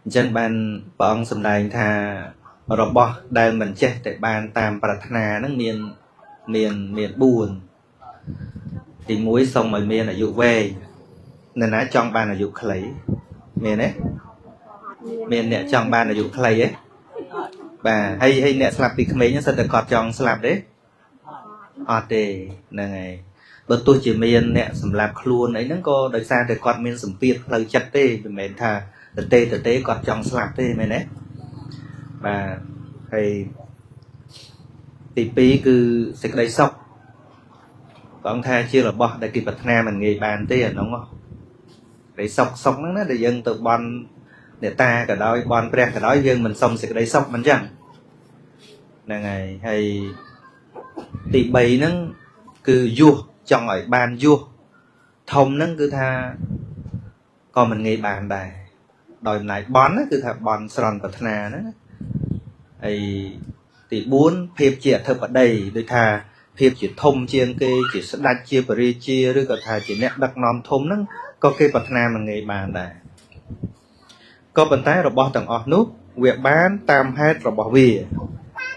អញ្ចឹងបានព្រះអង្គសម្ដែងថារបស់ដែលមិនចេះតែបានតាមប្រាថ្នាហ្នឹងមានមានមាន4ទី1សូមឲ្យមានអាយុវែងនរណាចង់បានអាយុខ្លីមានទេមានអ្នកចង់បានអាយុខ្លីទេបាទហើយហើយអ្នកស្លាប់ពីក្មេងហ្នឹងសិតតែគាត់ចង់ស្លាប់ទេអត់ទេហ្នឹងហើយបើទោះជាមានអ្នកសម្លាប់ខ្លួនអីហ្នឹងក៏ដោយសារតែគាត់មានសម្ពាធផ្លូវចិត្តទេមិនមែនថាទទេគាត់ចង់ស្លាប់ទេមែនទេបាទហើយទី2គឺសេចក្តីសុខព្រះអង្គថាជារបស់ដែលគេប្រាថ្នាមិនងាយបានទេអានោះក្តីសុខសុខហ្នឹងណាដែលយើងទៅបន់អ្នកតាក៏ដោយបន់ព្រះក៏ដោយយើងមិនសុំសេចក្តីសុខមិនចឹងហ្នឹងហើយហើយទី3ហ្នឹងគឺយោះចង់ឲ្យបានយោះធំហ្នឹងគឺថាក៏មិនងាយបានដែរដោយអំណាចបន់គឺថាបន់ស្រន់ប្រាថ្នាហ្នឹងហើយទី4ភាពជាអធិបតីដូចថាភាពជាធំជាងគេជាស្ដេចជាបរិជាឬក៏ថាជាអ្នកដឹកនាំធំហ្នឹងក៏គេប្រាថ្នាមិនងាយបានដែរក៏ប៉ុន្តែរបស់ទាំងអស់នោះវាបានតាមហេតុរបស់វា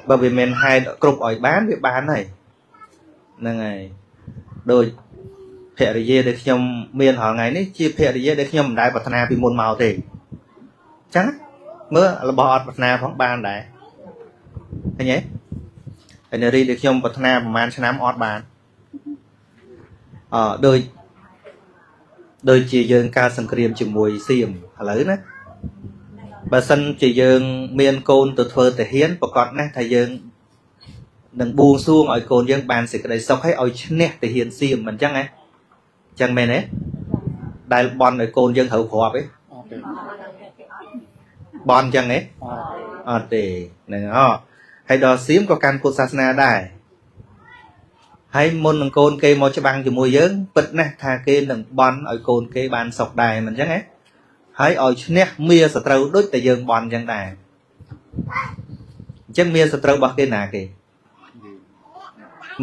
បើវាមិនហេតុគ្រប់ឲ្យបានវាបានហើយហ្នឹងហើយដូចភរិយាដែលខ្ញុំមានរាល់ថ្ងៃនេះជាភរិយាដែលខ្ញុំមិនដែលប្រាថ្នាពីមុនមកទេអញ្ចឹងមើលរបស់អត់ប្រាថ្នាផងបានដែរឃើញទេហើយនារីដែលខ្ញុំប្រាថ្នាប្រហែលឆ្នាំអត់បានអដូចជាយើងកើតសង្គ្រាមជាមួយសៀមឥឡូវណាបើសិនជាយើងមានកូនទៅធ្វើទាហានប្រកាសណាស់ថាយើងនឹងបួងសួងឲ្យកូនយើងបានសេចក្តីសុខហើយឲ្យឈ្នះទាហានសៀមមិនអញ្ចឹងហ៎អញ្ចឹងមែនទេដែលបន់ឲ្យកូនយើងត្រូវគ្រាប់ទេបន់អញ្ចឹងទេអត់ទេហ្នឹងហ៎ហើយដល់សៀមក៏កាន់ពុទ្ធសាសនាដែរហើយមុននឹងកូនគេមកច្បាំងជាមួយយើងពិតណាស់ថាគេនឹងបន់ឲ្យកូនគេបានសុខដែរមិនអញ្ចឹងហ៎ហើយឲ្យឈ្នះមាសត្រូវដូចតែយើងបន់អញ្ចឹងដែរអញ្ចឹងមាសត្រូវរបស់គេណាគេ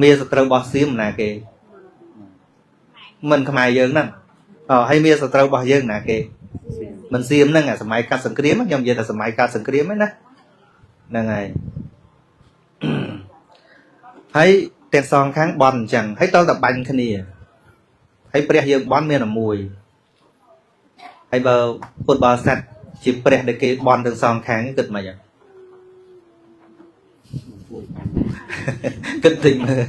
មាសត្រូវរបស់សៀមណាគេមិនខ្មែរយើងហ្នឹងអហើយមាសត្រូវរបស់យើងណាគេមិនសៀមហ្នឹងអាសម័យកាត់សង្គ្រាមខ្ញុំនិយាយថាសម័យកាត់សង្គ្រាមហ្នឹងណាហ្នឹងហើយហើយទាំងសងខាងបន់អញ្ចឹងហើយតតែបាញ់គ្នាហើយព្រះយើងបន់មានតែមួយហើយបើពុទ្ធបរិស័ទជាព្រះដែលគេបន់ទាំងសងខាងគិតមិនអញ្ចឹងគិតតិចមើល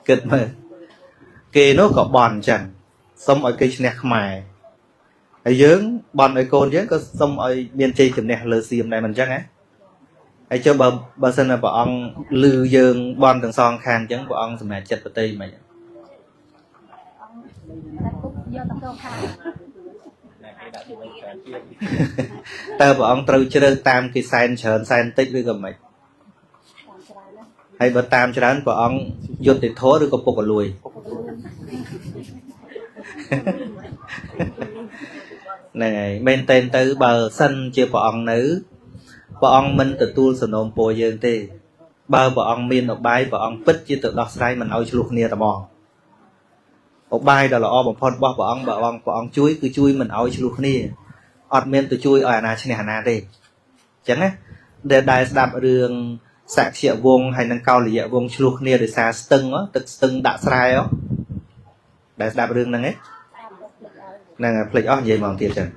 គិតមើលគេនោះក៏បន់អញ្ចឹងសុំឲ្យគេឈ្នះខ្មែរហើយយើងបន់ឲ្យកូនយើងក៏សុំឲ្យមានជ័យជំនះលើសៀមដែរមិនអញ្ចឹងហ៎ហើយចុះបើសិនណាព្រះអង្គលឺយើងបន់ទាំងសងខាងអញ្ចឹងព្រះអង្គសម្រេចចិត្តប្រតិមិនតើព្រះអង្គត្រូវជ្រើសតាមគេសែនច្រើនសែនតិចឬក៏មិនហើយបើតាមច្រើនព្រះអង្គយុត្តិធម៌ឬក៏ពុករលួយហ្នឹងហើយមែនតែនទៅបើសិនជាព្រះអង្គនៅព្រះអង្គមិនទទួលសំណូមពរយើងទេបើព្រះអង្គមានឧបាយព្រះអង្គពិតជាទៅដោះស្រាយមិនឲ្យឆ្លោះគ្នាតែហ្មងឧបាយដ៏ល្អបំផុតរបស់ព្រះអង្គបើព្រះអង្គជួយគឺជួយមិនឲ្យឆ្លោះគ្នាអត់មានទៅជួយឲ្យអាណាឈ្នះអាណាទេអញ្ចឹងណាដែលស្ដាប់រឿងសក្យវង្សហើយនិងកោលយៈវង្សឆ្លោះគ្នាដោយសារស្ទឹងទឹកស្ទឹងដាក់ស្រែដែលស្ដាប់រឿងហ្នឹងឯងហ្នឹងភ្លេចអស់និយាយមកទៀតចឹង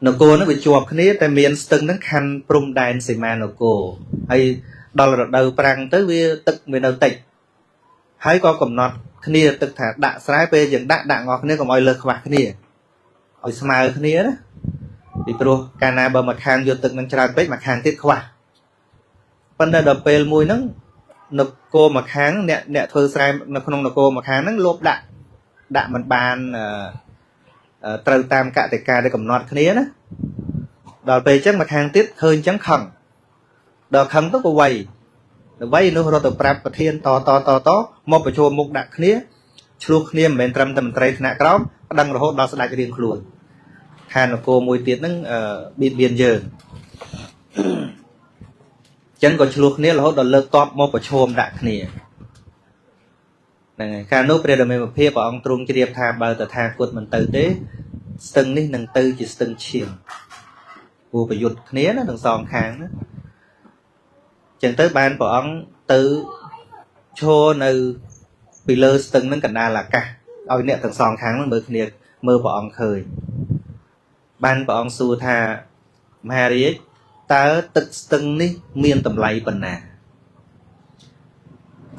នគរហ្នឹងវាជាប់គ្នាតែមានស្ទឹងហ្នឹងខណ្ឌព្រំដែនសីមានគរហើយដល់រដូវប្រាំងទៅវាទឹកវានៅតិចហើយក៏កំណត់គ្នាទឹកថាដាក់ស្រែពេលយើងដាក់ងអស់គ្នាកុំឲ្យលើសខ្វះគ្នាឲ្យស្មើគ្នាណាពីព្រោះកាលណាបើមកខាងយកទឹកនឹងច្រើនពេកមកខាងទៀតខ្វះប៉ុន្តែដល់ពេលមួយហ្នឹងនគរមកខាងអ្នកធ្វើស្រែនៅក្នុងនគរមកខាងហ្នឹងលោបដាក់មិនបានត្រូវតាមកតិកាដែលកំណត់គ្នាណាដល់ពេលអញ្ចឹងមកខាងទៀតឃើញអញ្ចឹងខឹងដល់ខឹងទៅក៏វៃនោះរត់ទៅប្រាប់ប្រធានតតមកប្រជុំមុខដាក់គ្នាឆ្លោះគ្នាមិនមែនត្រឹមតែមន្ត្រីថ្នាក់ក្រោមប្តឹងរហូតដល់ស្ដេចរៀងខ្លួនថានគរមួយទៀតហ្នឹងបៀតបៀនយើងអញ្ចឹងក៏ឆ្លោះគ្នារហូតដល់លើកតបមកប្រឈមដាក់គ្នាហ្នឹងហើយកាលនោះព្រះដ៏មានវិភាព្រះអង្គទ្រង់ជ្រាបថាបើតថាគតមិនទៅទេ ស្ទឹងនេះនឹងទៅជាស្ទឹងឈាមព្រោះប្រយុទ្ធគ្នាណាទាំងសងខាងណាចឹងទៅបានព្រះអង្គទៅឈរនៅពីលើស្ទឹងហ្នឹងកណ្ដាលអាកាសឲ្យអ្នកទាំងសងខាងហ្នឹងមើលគ្នាមើលព្រះអង្គឃើញបានព្រះអង្គសួរថាមហារាជតើទឹកស្ទឹងនេះមានតម្លៃប៉ុណ្ណា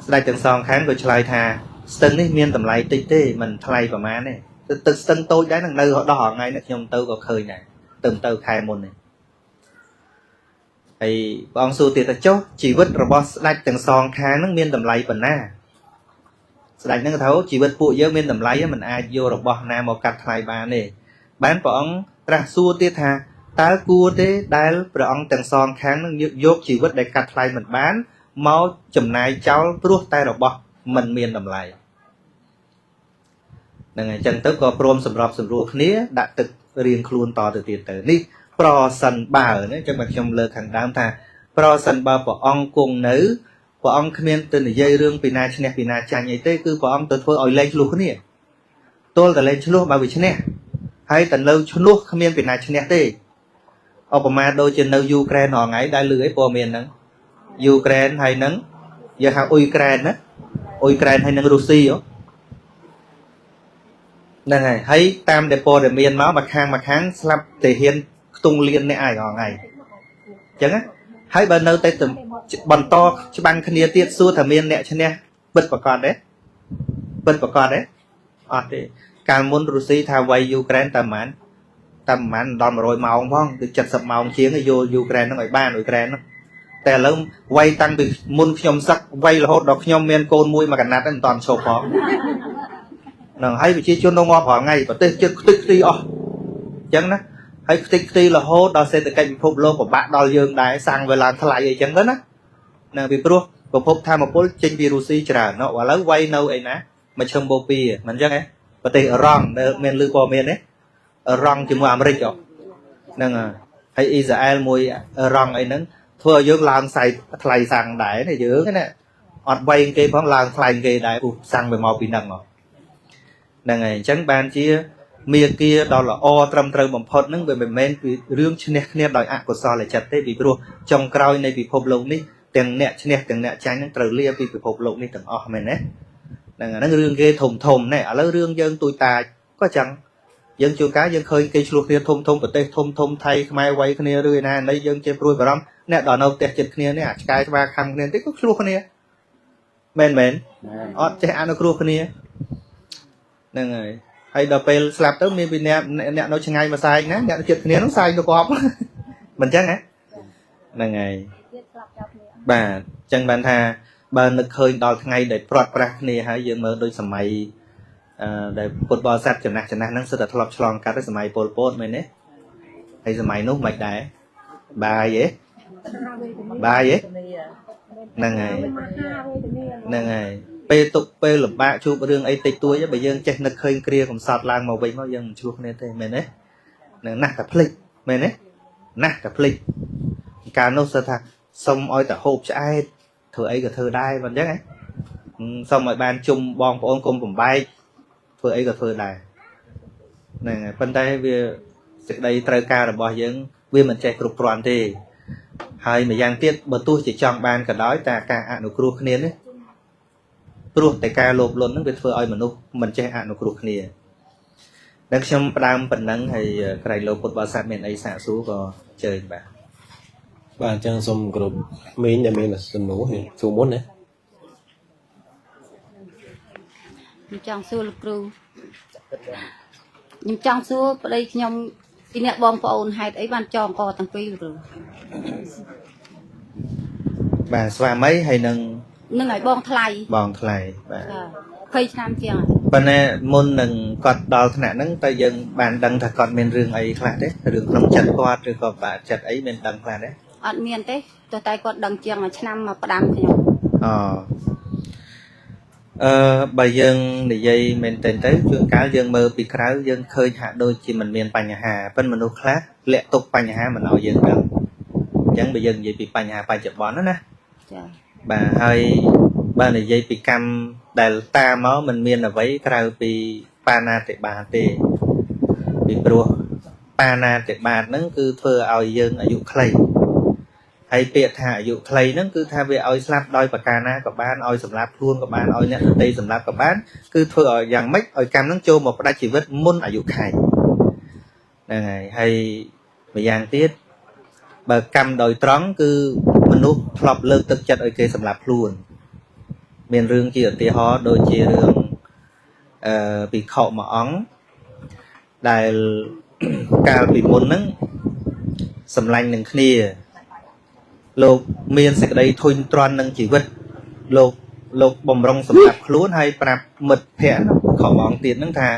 ស្ដេចទាំងសងខាងក៏ឆ្លើយថាស្ទឹងនេះមានតម្លៃតិចទេមិនថ្លៃប្រហែលទេទឹកស្ទឹងតូចដែរនឹងនៅដល់រាល់ថ្ងៃនេះខ្ញុំទៅក៏ឃើញដែរទៅខែមុននេះហើយព្រះអង្គសួរទៀតថាចុះជីវិតរបស់ស្ដេចទាំងសងខាងហ្នឹងមានតម្លៃប៉ុណ្ណាស្ដេចហ្នឹងក៏ថាជីវិតពួកយើងមានតម្លៃមិនអាចយករបស់ណាមកកាត់ថ្លៃបានទេបានព្រះអង្គត្រាស់សួរទៀតថាតើគួរទេដែលព្រះអង្គទាំងសងខាងនឹងយកជីវិតដែលកាត់ថ្លៃមិនបានមកចំណាយចោលព្រោះតែរបស់មិនមានតម្លៃហ្នឹងហើយអញ្ចឹងទៅក៏ព្រមសម្របសម្រួលគ្នាដាក់ទឹករៀងខ្លួនតទៅទៀតទៅនេះប្រសិនបើណាអញ្ចឹងបើខ្ញុំលើកខាងដើមថាប្រសិនបើព្រះអង្គគង់នៅព្រះអង្គគ្មានទៅនិយាយរឿងពីណាឈ្នះពីណាចាញ់អីទេគឺព្រះអង្គទៅធ្វើឲ្យលែងឆ្លោះគ្នាទល់តែលែងឆ្លោះបើវាឈ្នះហើយតែនៅឆ្លោះគ្មានពីណាឈ្នះទេឧបមាដូចជានៅយូក្រែនរាល់ថ្ងៃដែលលឺអីព័ត៌មានហ្នឹងយូក្រែនហើយនឹងយើងហៅអ៊ុយក្រែនណាអ៊ុយក្រែនហើយនឹងរុស្ស៊ីហ្នឹងហើយហើយតាមដែលព័ត៌មានមកមួយខាងមួយខាងស្លាប់ទាហានខ្ទង់លានអ្នកឯងរាល់ថ្ងៃអញ្ចឹងណាហើយបើនៅតែបន្តច្បាំងគ្នាទៀតសួរថាមានអ្នកឈ្នះពិតប្រាកដទេពិតប្រាកដទេអត់ទេកាលមុនរុស្ស៊ីថាវាយយូក្រែនតែប៉ុន្មានតែប្រហែលដល់100ម៉ោងផងគឺ70ម៉ោងជាងយកយូក្រែនហ្នឹងឲ្យបានអ៊ុយក្រែនហ្នឹងតែឥឡូវវាយតាំងពីមុនខ្ញុំសឹកវាយរហូតដល់ខ្ញុំមានកូនមួយមួយកណាត់ហ្នឹងមិនតាន់ឈប់ផងហ្នឹងហើយប្រជាជននៅងាប់រាល់ថ្ងៃប្រទេសជិតខ្ទេចខ្ទីអស់អញ្ចឹងណាហើយខ្ទេចខ្ទីរហូតដល់សេដ្ឋកិច្ចពិភពលោកពិបាកដល់យើងដែរសាំងវាឡើងថ្លៃអីចឹងទៅណាហ្នឹងពីព្រោះប្រភពធម្មពលចេញពីរុស្ស៊ីច្រើនណោះឥឡូវវាយនៅអីណាមជ្ឈិមបូព៌ាមិនអញ្ចឹងទេប្រទេសអឺរ៉ង់ដែលមានលឺព័ត៌មានទេអឺរ៉ង់ជាមួយអាមេរិកហ្នឹងហើយអ៊ីស្រាអែលមួយអឺរ៉ង់អីហ្នឹងធ្វើឲ្យយើងឡើងថ្លៃថ្លៃសាំងដែរណាយើងណាអត់វែងគេផងឡើងថ្លៃគេដែរព្រោះសាំងវាមកពីហ្នឹងហ្នឹងហើយអញ្ចឹងបានជាមាគាដ៏ល្អត្រឹមត្រូវបំផុតហ្នឹងវាមិនមែនពីរឿងឈ្នះគ្នាដោយអកុសលចិត្តទេពីព្រោះចុងក្រោយនៃពិភពលោកនេះទាំងអ្នកឈ្នះទាំងអ្នកចាញ់ហ្នឹងត្រូវលាពីពិភពលោកនេះទាំងអស់មែនទេហ្នឹងអាហ្នឹងរឿងគេធំធំណែឥឡូវរឿងយើងទូចតាចក៏ចឹងយើងជួនកាលយើងឃើញគេឆ្លោះគ្នាធំធំប្រទេសធំធំថៃខ្មែរវាយគ្នាឬឯណានេះយើងចេះព្រួយបារម្ភអ្នកដល់នៅផ្ទះចិត្តគ្នានេះអាឆ្កែច្បាខំគ្នាតិចក៏ឆ្លោះគ្នាមែនមែនអត់ចេះអនុគ្រោះគ្នាហ្នឹងហើយហើយដល់ពេលស្លាប់ទៅមានពីអ្នកអ្នកនៅឆ្ងាយមកសែងណាអ្នកចិត្តគ្នាហ្នឹងសែងទៅកប់មិនចឹងហ៎ហ្នឹងហើយបាទអញ្ចឹងបានថាបើនឹកឃើញដល់ថ្ងៃដែលព្រាត់ប្រាសគ្នាហើយយើងមើលដូចសម័យអឺដែលពុទ្ធបរិស័ទចំណាស់ចំណាស់ហ្នឹងសិតតែធ្លាប់ឆ្លងកាត់សម័យប៉ុលពតមែនទេហើយសម័យនោះមិនដែរបាយទេបាយទេហ្នឹងហើយហ្នឹងហើយពេលទុកពេលលំបាកជួបរឿងអីតិចតួចបើយើងចេះនឹកឃើញគ្រាកំសត់ឡើងមកវិញមកយើងមិនឆ្លោះគ្នាទេមែនទេនឹងណាស់តែភ្លេចមែនទេណាស់តែភ្លេចកាលនោះសិតថាសុំឲ្យតែហូបឆ្អែតធ្វើអីក៏ធ្វើដែរមិនអញ្ចឹងហ៎សុំឲ្យបានជុំបងប្អូនកុំបំបែកធ្វើអីក៏ធ្វើដែរហ្នឹងហើយប៉ុន្តែវាសេចក្តីត្រូវការរបស់យើងវាមិនចេះគ្រប់គ្រាន់ទេហើយម្យ៉ាងទៀតបើទោះជាចង់បានក៏ដោយតែការអនុគ្រោះគ្នានេះព្រោះតែការលោភលន់ហ្នឹងវាធ្វើឲ្យមនុស្សមិនចេះអនុគ្រោះគ្នាដល់ខ្ញុំផ្ដើមប៉ុណ្ណឹងហើយក្រែងលោកពុទ្ធបរិស័ទមានអីសាកសួរក៏ជើញបាទ បាទអញ្ចឹងសូមគោរពមីងដែលមានសំណួរសួរមុនណា ខ្ញុំចង់សួរលោកគ្រូខ្ញុំចង់សួរប្តីខ្ញុំពីអ្នកបងប្អូនហេតុអីបានចងកទាំងពីរលោកគ្រូ បាទស្វាមីហើយនឹង នឹងឲ្យបងថ្លៃ បងថ្លៃបាទ ចា20ឆ្នាំជាងហើយ ប៉ុន្តែមុននឹងគាត់ដល់ថ្នាក់ហ្នឹងតើយើងបានដឹងថាគាត់មានរឿងអីខ្លះទេរឿងក្នុងចិត្តគាត់ឬក៏បាក់ចិត្តអីមានដឹងខ្លះទេ អត់មានទេទោះតែគាត់ដឹងជាងមួយឆ្នាំមកផ្ដាំខ្ញុំ អអឺបើយើងនិយាយមែនទែនទៅជួនកាលយើងមើលពីក្រៅយើងឃើញហាក់ដូចជាមិនមានបញ្ហាប៉ុន្តែមនុស្សខ្លះលាក់ទុកបញ្ហាមិនឲ្យយើងដឹងអញ្ចឹងបើយើងនិយាយពីបញ្ហាបច្ចុប្បន្នណា ចា បាទហើយបើនិយាយពីកម្មដែលតាមមកមិនមានអ្វីក្រៅពីបាណាតិបាតទេ ពីព្រោះបាណាតិបាតហ្នឹងគឺធ្វើឲ្យយើងអាយុខ្លីហើយពាក្យថាអាយុខ្លីហ្នឹងគឺថាវាឲ្យស្លាប់ដោយប្រការណាក៏បានឲ្យសម្លាប់ខ្លួនក៏បានឲ្យអ្នកដទៃសម្លាប់ក៏បានគឺធ្វើឲ្យយ៉ាងម៉េចឲ្យកម្មហ្នឹងចូលមកផ្ដាច់ជីវិតមុនអាយុខែហ្នឹងហើយហើយម្យ៉ាងទៀតបើកម្មដោយត្រង់គឺមនុស្សធ្លាប់លើកទឹកចិត្តឲ្យគេសម្លាប់ខ្លួនមានរឿងជាឧទាហរណ៍ដូចជារឿងភិក្ខុមួយអង្គដែលកាលពីមុនហ្នឹងសម្លាញ់នឹងគ្នាលោកមានសេចក្តីធុញទ្រាន់នឹងជីវិតលោកបំរុងសម្រាប់ខ្លួនហើយប្រាប់មិត្តភក្តិខំអង្គទៀតហ្នឹងថា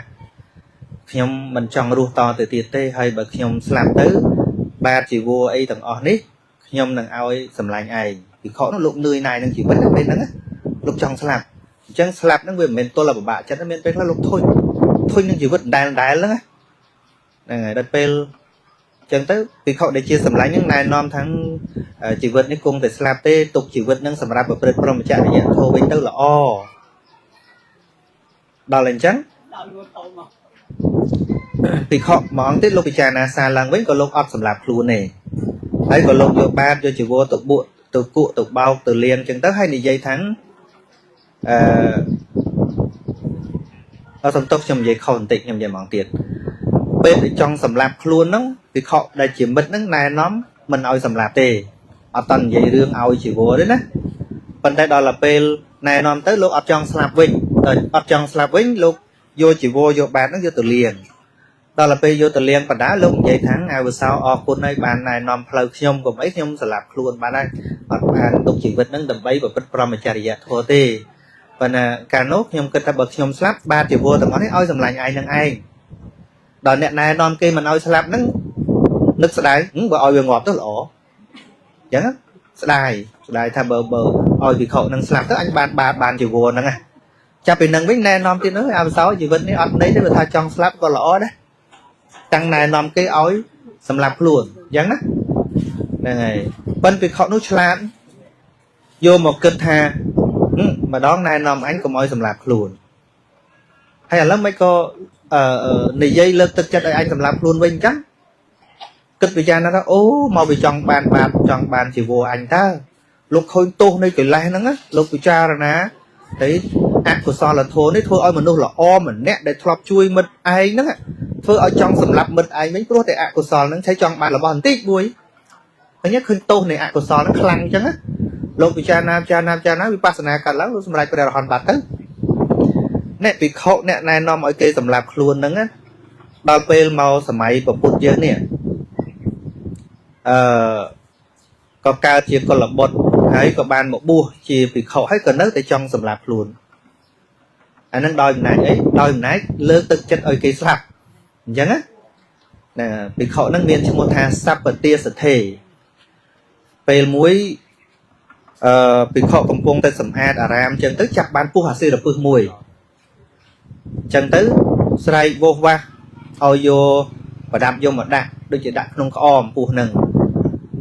ខ្ញុំមិនចង់រស់តទៅទៀតទេហើយបើខ្ញុំស្លាប់ទៅបាទជីវរអីទាំងអស់នេះខ្ញុំនឹងឲ្យសម្លាញ់ឯងភិក្ខុនោះលោកនឿយណាយនឹងជីវិតពេលហ្នឹងលោកចង់ស្លាប់អញ្ចឹងស្លាប់ហ្នឹងវាមិនមែនទល់តែពិបាកចិត្តមានពេលខ្លះលោកធុញនឹងជីវិតដែលហ្នឹងហ្នឹងហើយដល់ពេលចឹងទៅភិក្ខុដែលជាសម្លាញ់ហ្នឹងណែនាំทั้งជីវិតនេះគង់តែស្លាប់ទេទុកជីវិតហ្នឹងសម្រាប់ប្រព្រឹត្តព្រហ្មចរិយធម៌វិញទៅល្អដល់អញ្ចឹងភិក្ខុមួយអង្គទៀតលោកពិចារណាសារឡើងវិញក៏លោកអត់សម្លាប់ខ្លួនទេហើយក៏លោកយកបាតយកជីវរទៅបួកទៅគក់ទៅបោកទៅលៀងចឹងទៅហើយនិយាយថាអឺអត់សំទុកខ្ញុំនិយាយខុសបន្តិចខ្ញុំនិយាយហ្មងទៀតពេលដែលចង់សម្លាប់ខ្លួនហ្នឹងភិក្ខុដែលជាមិត្តហ្នឹងណែនាំមិនឲ្យសម្លាប់ទេអត់តនិយាយរឿងឲ្យជីវរទេណាប៉ុន្តែដល់ពេលណែនាំទៅលោកអត់ចង់ស្លាប់វិញដល់អត់ចង់ស្លាប់វិញលោកយកជីវរយកបាតហ្នឹងយកទៅលៀងដល់ពេលយកទៅលៀងបដាលោកនិយាយថាអវសោអរគុណហើយបានណែនាំផ្លូវខ្ញុំកុំអីខ្ញុំសម្លាប់ខ្លួនបានហើយអត់បានទុកជីវិតហ្នឹងដើម្បីប្រព្រឹត្តព្រហ្មចរិយធម៌ទេប៉ុន្តែកាលនោះខ្ញុំគិតថាបើខ្ញុំស្លាប់បាតជីវរទាំងអស់នេះឲ្យសម្លាញ់ឯងនឹងឯងដល់អ្នកណែនាំគេមិនឲ្យស្លាប់ហ្នឹងនឹកស្ដាយបើឲ្យវាងាប់ទៅល្អអញ្ចឹងស្ដាយថាបើឲ្យភិក្ខុនឹងស្លាប់ទៅអញបានបាតបានជីវរហ្នឹងណាចាប់ពីនឹងវិញណែនាំទៀតនោះអវសោជីវិតនេះអត់ន័យទេបើថាចង់ស្លាប់ក៏ល្អដែរតាំងណែនាំគេឲ្យសម្លាប់ខ្លួនអញ្ចឹងណាហ្នឹងហើយប៉ុន្តែភិក្ខុនោះឆ្លាតយកមកគិតថាម្ដងណែនាំអញកុំឲ្យសម្លាប់ខ្លួនហើយឥឡូវមិនក៏និយាយលើកទឹកចិត្តឲ្យអញសម្លាប់ខ្លួនវិញអញ្ចឹងគិតពិចារណាថាអូមកវាចង់បានបាបចង់បានជីវរអញតើលោកឃើញទោសនៃកិលេសហ្នឹងណាលោកពិចារណាតែអកុសលធម៌នេះធ្វើឲ្យមនុស្សល្អម្នាក់ដែលធ្លាប់ជួយមិត្តឯងហ្នឹងធ្វើឲ្យចង់សម្លាប់មិត្តឯងវិញព្រោះតែអកុសលហ្នឹងឆៃចង់បានរបស់បន្តិចមួយអញ្ចឹងឃើញទោសនៃអកុសលហ្នឹងខ្លាំងអញ្ចឹងណាលោកពិចារណាវិបស្សនាកាត់ឡើងលោកសម្រេចព្រះអរហន្តបាត់ទៅអ្នកភិក្ខុអ្នកណែនាំឲ្យគេសម្លាប់ខ្លួនហ្នឹងណាដល់ពេលមកសម័យពុទ្ធយើងនេះក៏កើតជាកុលបុត្រហើយក៏បានមកបួសជាភិក្ខុហើយក៏នៅតែចង់សម្លាប់ខ្លួនអាហ្នឹងដោយអំណាចអីដោយអំណាចលើកទឹកចិត្តឲ្យគេស្លាប់អញ្ចឹងណាភិក្ខុហ្នឹងមានឈ្មោះថាសัพពទាសទ្ធេពេលមួយភិក្ខុកំពុងតែសម្អាតអារាមអញ្ចឹងទៅចាប់បានពស់អាសិរពឹសមួយអញ្ចឹងទៅស្រែកវោះវាស់ឲ្យយកប្រដាប់យកមកដាក់ដូចជាដាក់ក្នុងក្អមពស់ហ្នឹង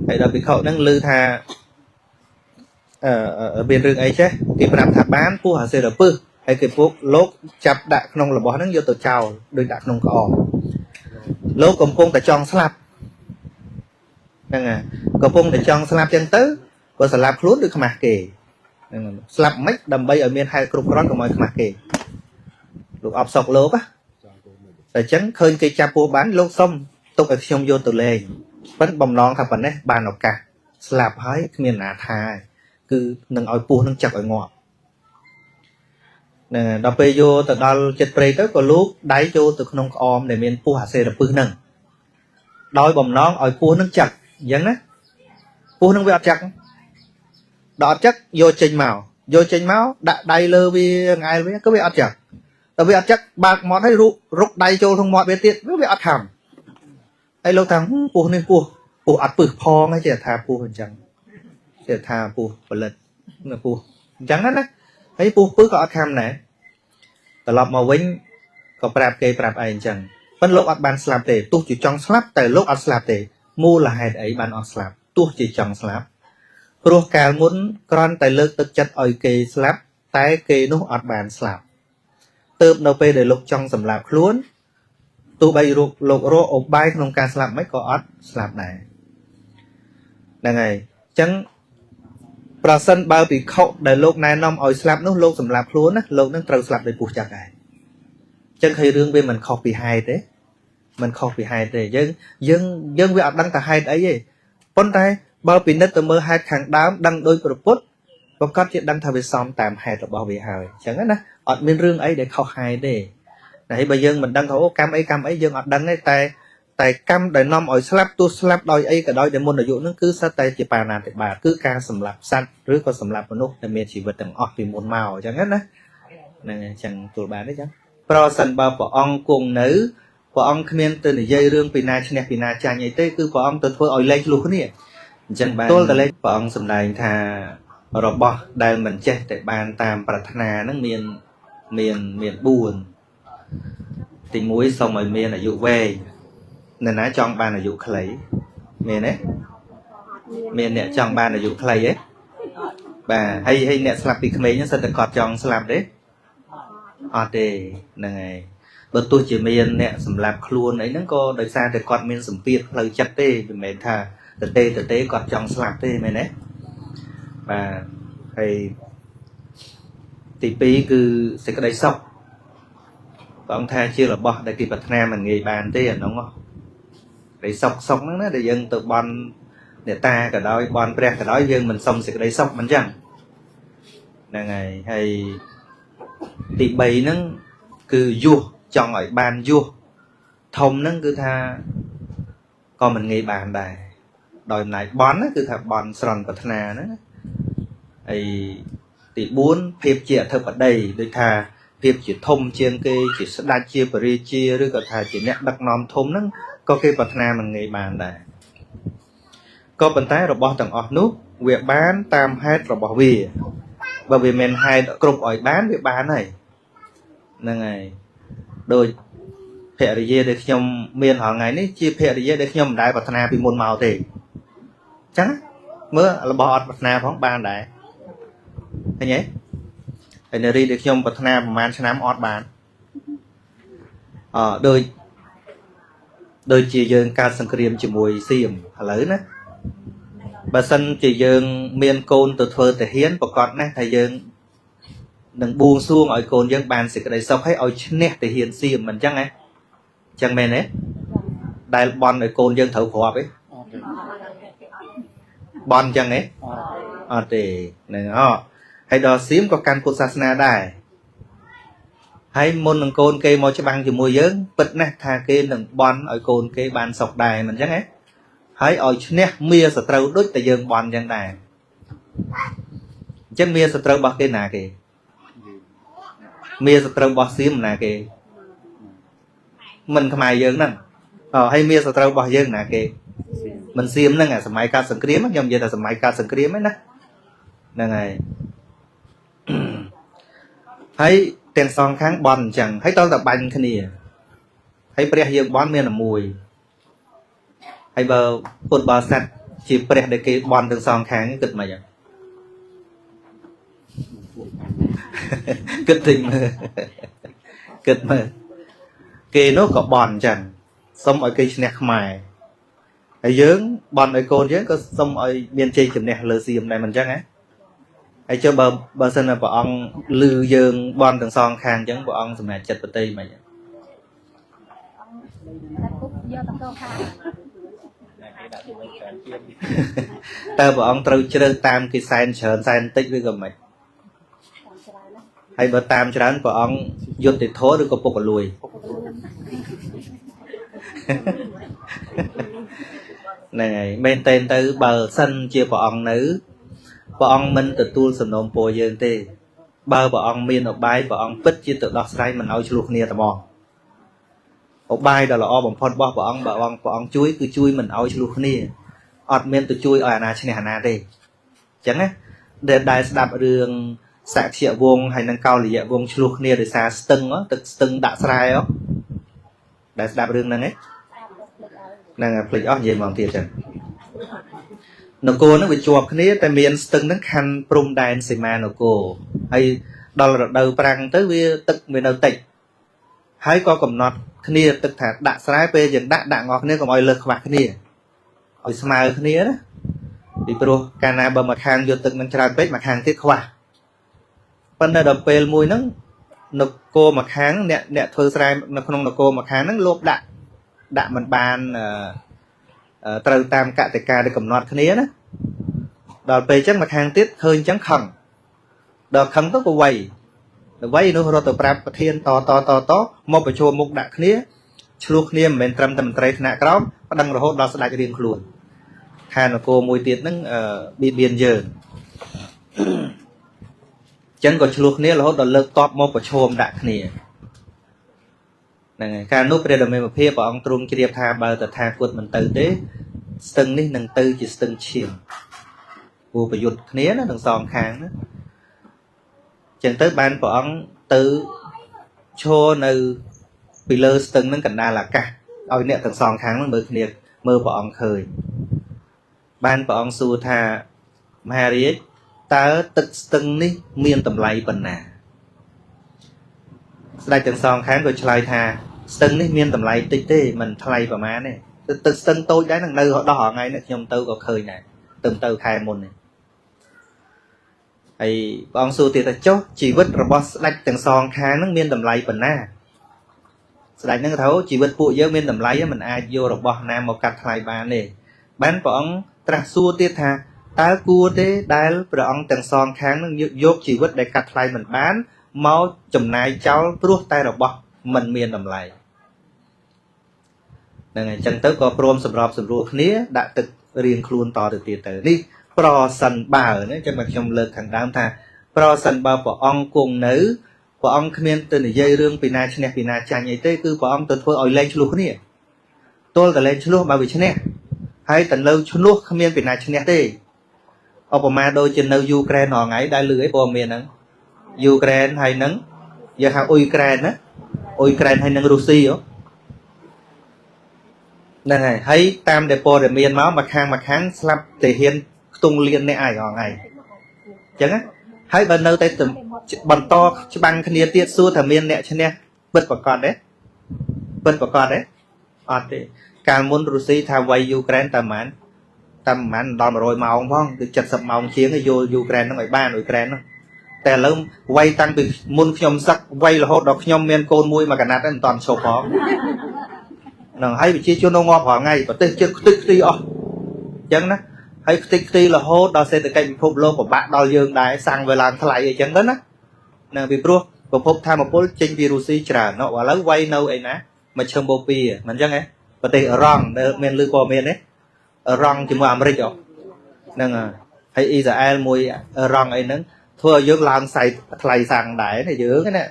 ហើយដល់ភិក្ខុហ្នឹងឮថាមានរឿងអីចេះគេប្រាប់ថាបានពស់អាសិរពឹសហើយគេពួកលោកចាប់ដាក់ក្នុងរបស់ហ្នឹងយកទៅចោលដូចដាក់ក្នុងក្អមលោកកំពុងតែចង់ស្លាប់ហ្នឹងហើយកំពុងតែចង់ស្លាប់ចឹងទៅបើស្លាប់ខ្លួនដូចខ្មាស់គេហ្នឹងស្លាប់មិនដើម្បីឲ្យមានហេតុគ្រប់គ្រាន់កុំឲ្យខ្មាស់គេលោកអបសុកលោកណាតែចឹងឃើញគេចាប់ពស់បានលោកសុំទុកឲ្យខ្ញុំយកទៅលេងប៉ិនបំណងថាប៉ុណ្ណេះបានឱកាសស្លាប់ហើយគ្មានណាថាគឺនឹងឲ្យពស់នឹងចឹកឲ្យងាប់ណាដល់ពេលយកទៅដល់ចិត្តព្រៃទៅក៏លោកដៃចូលទៅក្នុងក្អមដែលមានពស់អាសេរពឹសហ្នឹងដោយបំណងឲ្យពស់នឹងចឹកអញ្ចឹងណាពស់នឹងវាអត់ចឹកដល់អត់ចឹកយកចេញមកដាក់ដៃលើវាងែលវាក៏វាអត់ចឹកតែវាអត់ចឹកបើកមាត់ឲ្យរុកដៃចូលក្នុងមាត់វាទៀតវាអត់ខំហើយលោកថាពស់នេះពស់អត់ពឹសផងហើយចេះថាពស់អញ្ចឹងចេះថាពស់ផលិតពស់អញ្ចឹងណាហើយពស់ពឹសក៏អត់ខំដែរត្រឡប់មកវិញក៏ប្រាប់គេប្រាប់ឯងអញ្ចឹងប៉ុន្តែលោកអត់បានស្លាប់ទេទោះជាចង់ស្លាប់តែលោកអត់ស្លាប់ទេមូលហេតុអីបានអត់ស្លាប់ទោះជាចង់ស្លាប់ព្រោះកាលមុនគ្រាន់តែលើកទឹកចិត្តឲ្យគេស្លាប់តែគេនោះអត់បានស្លាប់ទើបនៅពេលដែលលោកចង់សម្លាប់ខ្លួន ទោះបីលោករកឧបាយក្នុងការស្លាប់មិនក៏អត់ស្លាប់ដែរហ្នឹងហើយអញ្ចឹងប្រសិនបើភិក្ខុដែលលោកណែនាំឲ្យស្លាប់នោះលោកសម្លាប់ខ្លួនណាលោកនឹងត្រូវស្លាប់ដោយពស់ចឹកដែរអញ្ចឹងឃើញរឿងវាមិនខុសពីហេតុទេមិនខុសពីហេតុទេយើងយើងយើងវាអត់ដឹងថាហេតុអីទេប៉ុន្តែបើពិនិត្យទៅមើលហេតុខាងដើមដឹងដោយប្រពុតប្រកាសជាដឹងថាវាសមតាមហេតុរបស់វាហើយអញ្ចឹងណាអត់មានរឿងអីដែលខុសហេតុទេតែបើយើងមិនដឹងថាអូកម្មអីកម្មអីយើងអត់ដឹងទេតែតែកម្មដែលនាំឲ្យស្លាប់ទោះស្លាប់ដោយអីក៏ដោយដែលមុនអាយុនឹងគឺសិតតែជាបាណាតិបាតគឺការសម្លាប់សត្វឬក៏សម្លាប់មនុស្សដែលមានជីវិតទាំងអស់ពីមុនមកអញ្ចឹងណាហ្នឹងអញ្ចឹងទូលបានទេអញ្ចឹងប្រសិនបើព្រះអង្គគង់នៅព្រះអង្គគ្មានទៅនិយាយរឿងពីណាឈ្នះពីណាចាញ់អីទេគឺព្រះអង្គទៅធ្វើឲ្យលែងឆ្លោះគ្នាអញ្ចឹងបានទល់តែលេខព្រះអង្គសម្ដែងថារបស់ដែលមិនចេះតែបានតាមប្រាថ្នាហ្នឹងមានមានមាន4ទី1សូមឲ្យមានអាយុវែងនរណាចង់បានអាយុខ្លីមានទេមានអ្នកចង់បានអាយុខ្លីទេបាទហើយហើយអ្នកស្លាប់ពីក្មេងហ្នឹងសិតតែគាត់ចង់ស្លាប់ទេអត់ទេហ្នឹងហើយបើទោះជាមានអ្នកសម្លាប់ខ្លួនអីហ្នឹងក៏ដោយសារតែគាត់មានសម្ពាធផ្លូវចិត្តទេមិនមែនថាតទេតទេគាត់ចង់ស្លាប់ទេមែនទេបាទហើយទី2គឺសេចក្តីសុខព្រះអង្គថាជារបស់ដែលគេប្រាថ្នាមិនងាយបានទេអានោះក្តីសុខសុខហ្នឹងណាដែលយើងទៅបន់អ្នកតាក៏ដោយបន់ព្រះក៏ដោយយើងមិនសុំសេចក្តីសុខមិនចឹងហ្នឹងហើយហើយទី3ហ្នឹងគឺយោះចង់ឲ្យបានយោះធំហ្នឹងគឺថាក៏មិនងាយបានដែរដោយអំណាចបន់ណាគឺថាបន់ស្រន់ប្រាថ្នាហ្នឹងហើយទី4ភាពជាអធិបតីដូចថាភាពជាធំជាងគេជាស្ដេចជាបរិជាឬក៏ថាជាអ្នកដឹកនាំធំហ្នឹងក៏គេប្រាថ្នាមិនងាយបានដែរក៏ប៉ុន្តែរបស់ទាំងអស់នោះវាបានតាមហេតុរបស់វាបើវាមិនហេតុគ្រប់ឲ្យបានវាបានហើយហ្នឹងហើយដោយភរិយាដែលខ្ញុំមានរាល់ថ្ងៃនេះជាភរិយាដែលខ្ញុំមិនដែលប្រាថ្នាពីមុនមកទេអញ្ចឹងមើលរបស់អត់ប្រាថ្នាផងបានដែរឃើញទេហើយនារីដែលខ្ញុំប្រាថ្នាប្រហែលឆ្នាំអត់បានអដូចជាយើងកើតសង្គ្រាមជាមួយសៀមឥឡូវណាបើសិនជាយើងមានកូនទៅធ្វើទាហានប្រកាសណាស់ថាយើងនឹងបួងសួងឲ្យកូនយើងបានសេចក្តីសុខហើយឲ្យឈ្នះទាហានសៀមមិនអញ្ចឹងហ៎អញ្ចឹងមែនទេដែលបន់ឲ្យកូនយើងត្រូវគ្រាប់ទេបន់អញ្ចឹងទេអត់ទេហ្នឹងអហើយដល់សៀមក៏កាន់ពុទ្ធសាសនាដែរហើយមុននឹងកូនគេមកច្បាំងជាមួយយើងពិតណាស់ថាគេនឹងបន់ឲ្យកូនគេបានសុខដែរមិនអញ្ចឹងហ៎ហើយឲ្យឈ្នះមាសត្រូវដូចតែយើងបន់អញ្ចឹងដែរអញ្ចឹងមាសត្រូវរបស់គេណាគេមាសត្រូវរបស់សៀមណាគេមិនខ្មែរយើងហ្នឹងអហើយមាសត្រូវរបស់យើងណាគេមិនសៀមហ្នឹងអាសម័យកាត់សង្គ្រាមខ្ញុំនិយាយថាសម័យកាត់សង្គ្រាមហ្នឹងណាហ្នឹងហើយហើយទាំងសងខាងបន់អញ្ចឹងហើយតើតបាញ់គ្នាហើយព្រះយើងបន់មានតែមួយហើយបើពុទ្ធបរិស័ទជាព្រះដែលគេបន់ទាំងសងខាងគិតមិនអញ្ចឹងគិតតិចមើលគិតមើលគេនោះក៏បន់អញ្ចឹងសុំឲ្យគេឈ្នះខ្មែរហើយយើងបន់ឲ្យកូនយើងក៏សុំឲ្យមានជ័យជំនះលើសៀមដែរមិនអញ្ចឹងហ៎ហើយចុះបើសិនណាព្រះអង្គលឺយើងបន់ទាំងសងខាងអញ្ចឹងព្រះអង្គសម្រេចចិត្តប្រតិមិនអញ្ចឹងតើព្រះអង្គត្រូវជ្រើសតាមគេសែនច្រើនសែនតិចឬក៏មិនហើយបើតាមច្រើនព្រះអង្គយុត្តិធម៌ឬក៏ពុករលួយហ្នឹងហើយមែនតើទៅបើសិនជាព្រះអង្គនៅព្រះអង្គមិនទទួលសំណូមពរយើងទេបើព្រះអង្គមានឧបាយព្រះអង្គពិតជាទៅដោះស្រាយមិនឲ្យឆ្លោះគ្នាតែមកឧបាយដ៏ល្អបំផុតរបស់ព្រះអង្គបើព្រះអង្គជួយគឺជួយមិនឲ្យឆ្លោះគ្នាអត់មានទៅជួយឲ្យអាណាឈ្នះអាណាទេអញ្ចឹងណាដែលស្ដាប់រឿងសក្យវង្សហើយនិងកោលយៈវង្សឆ្លោះគ្នាដោយសារស្ទឹងទឹកស្ទឹងដាក់ស្រែដែលស្ដាប់រឿងហ្នឹងឯងហ្នឹងភ្លេចអស់និយាយមកទៀតចឹងនគរហ្នឹងវាជាប់គ្នាតែមានស្ទឹងហ្នឹងខណ្ឌព្រំដែនសីមានគរហើយដល់រដូវប្រាំងទៅវាទឹកវានៅតិចហើយក៏កំណត់ គ្នាទឹកថាដាក់ស្រែពេលយើងដាក់ដាក់ងអស់គ្នាកុំឲ្យលើសខ្វះគ្នាឲ្យស្មើគ្នាណាពីព្រោះកាលណាបើមួយខាងយកទឹកនឹងច្រើនពេកមួយខាងទៀតខ្វះប៉ុន្តែដល់ពេលមួយហ្នឹងនគរមួយខាងអ្នកធ្វើស្រែនៅក្នុងនគរមួយខាងហ្នឹងលោបដាក់ដាក់មិនបានត្រូវតាមកតិកាដែលកំណត់គ្នាណាដល់ពេលអញ្ចឹងមួយខាងទៀតឃើញអញ្ចឹងខឹងដល់ខឹងទៅក៏វៃដល់វៃនោះរត់ទៅប្រាប់ប្រធានតតតតមកប្រជុំមុខដាក់គ្នាឆ្លោះគ្នាមិនមែនត្រឹមតែមន្ត្រីថ្នាក់ក្រោមប្តឹងរហូតដល់ស្ដេចរៀងខ្លួនថានគរមួយទៀតហ្នឹងបៀតបៀនយើងអញ្ចឹងក៏ឆ្លោះគ្នារហូតដល់លើកតបមកប្រឈមដាក់គ្នាហ្នឹងហើយកាលនោះព្រះដ៏មានវិភាព្រះអង្គទ្រង់ជ្រាបថាបើតថាគតមិនទៅទេស្ទឹងនេះនឹងទៅជាស្ទឹងឈាមព្រោះប្រយុទ្ធគ្នាណាទាំងសងខាងណាអញ្ចឹងទៅបានព្រះអង្គទៅឈរនៅពីលើស្ទឹងហ្នឹងកណ្ដាលអាកាសឲ្យអ្នកទាំងសងខាងហ្នឹងមើលគ្នាមើលព្រះអង្គឃើញបានព្រះអង្គសួរថាមហារាជតើទឹកស្ទឹងនេះមានតម្លៃប៉ុណ្ណាស្ដេចទាំងសងខាងក៏ឆ្លើយថាស្ទឹងនេះមានតម្លៃតិចទេមិនថ្លៃប្រហែលទេទឹកស្ទឹងតូចដែរនឹងនៅដោះថ្ងៃនេះខ្ញុំទៅក៏ឃើញដែរទៅខែមុននេះហើយព្រះអង្គសួរទៀតថាចុះជីវិតរបស់ស្ដេចទាំងសងខាងនឹងមានតម្លៃប៉ុណ្ណាស្ដេចនឹងថាជីវិតពួកយើងមានតម្លៃមិនអាចយករបស់ណាមកកាត់ថ្លៃបានទេបានព្រះអង្គត្រាស់សួរទៀតថាតើគួរទេដែលព្រះអង្គទាំងសងខាងនឹងយកជីវិតដែលកាត់ថ្លៃមិនបានមកចំណាយចោលព្រោះតែរបស់មិនមានតម្លៃហ្នឹងហើយអញ្ចឹងទៅក៏ព្រមសម្របសម្រួលគ្នាដាក់ទឹករៀងខ្លួនតទៅទៀតទៅនេះប្រសិនបើណាអញ្ចឹងមកខ្ញុំលើកខាងដើមថាប្រសិនបើព្រះអង្គគង់នៅព្រះអង្គគ្មានទៅនិយាយរឿងពីណាឈ្នះពីណាចាញ់អីទេគឺព្រះអង្គទៅធ្វើឲ្យលែងឆ្លោះគ្នាទល់តែលែងឆ្លោះបើវាឈ្នះហើយតែនៅឆ្លោះគ្មានពីណាឈ្នះទេឧបមាដូចជានៅយូក្រែនរាល់ថ្ងៃដែលលឺអីព័ត៌មានហ្នឹងយូក្រែនហើយនឹងយើងហៅអ៊ុយក្រែនណាអ៊ុយក្រែនហើយនឹងរុស្ស៊ីហ្នឹងហើយហើយតាមដែលព័ត៌មានមកមួយខាងមួយខាងស្លាប់ទាហានខ្ទង់លានអ្នកឯងរាល់ថ្ងៃអញ្ចឹងណាហើយបើនៅតែបន្តច្បាំងគ្នាទៀតសួរថាមានអ្នកឈ្នះពិតប្រាកដទេពិតប្រាកដទេអត់ទេកាលមុនរុស្ស៊ីថាវាយយូក្រែនតាមប៉ុន្មានដល់100ម៉ោងផងគឺ70ម៉ោងជាងឲ្យយកយូក្រែនហ្នឹងឲ្យបានអ៊ុយក្រែនហ្នឹងតែឥឡូវវាយតាំងពីមុនខ្ញុំសឹកវាយរហូតដល់ខ្ញុំមានកូនមួយមួយកណាត់ហ្នឹងមិនតាន់ឈប់ផងហ្នឹងហើយប្រជាជននៅងាប់រាល់ថ្ងៃប្រទេសជាតិខ្ទេចខ្ទីអស់អញ្ចឹងណាហើយខ្ទេចខ្ទីរហូតដល់សេដ្ឋកិច្ចពិភពលោកពិបាកដល់យើងដែរសាំងវាឡើងថ្លៃអីចឹងទៅណាហ្នឹងពីព្រោះប្រភពធម្មពលចេញពីរុស្ស៊ីច្រើនណោះឥឡូវវាយនៅអីណាមជ្ឈិមបូព៌ាមិនអញ្ចឹងហ៎ប្រទេសអឺរ៉ង់ដែលមានលឺព័ត៌មានទេអឺរ៉ង់ជាមួយអាមេរិកហ្នឹងហើយអ៊ីស្រាអែលមួយអឺរ៉ង់អីហ្នឹងធ្វើឲ្យយើងឡើងថ្លៃសាំងដែរណាយើងណា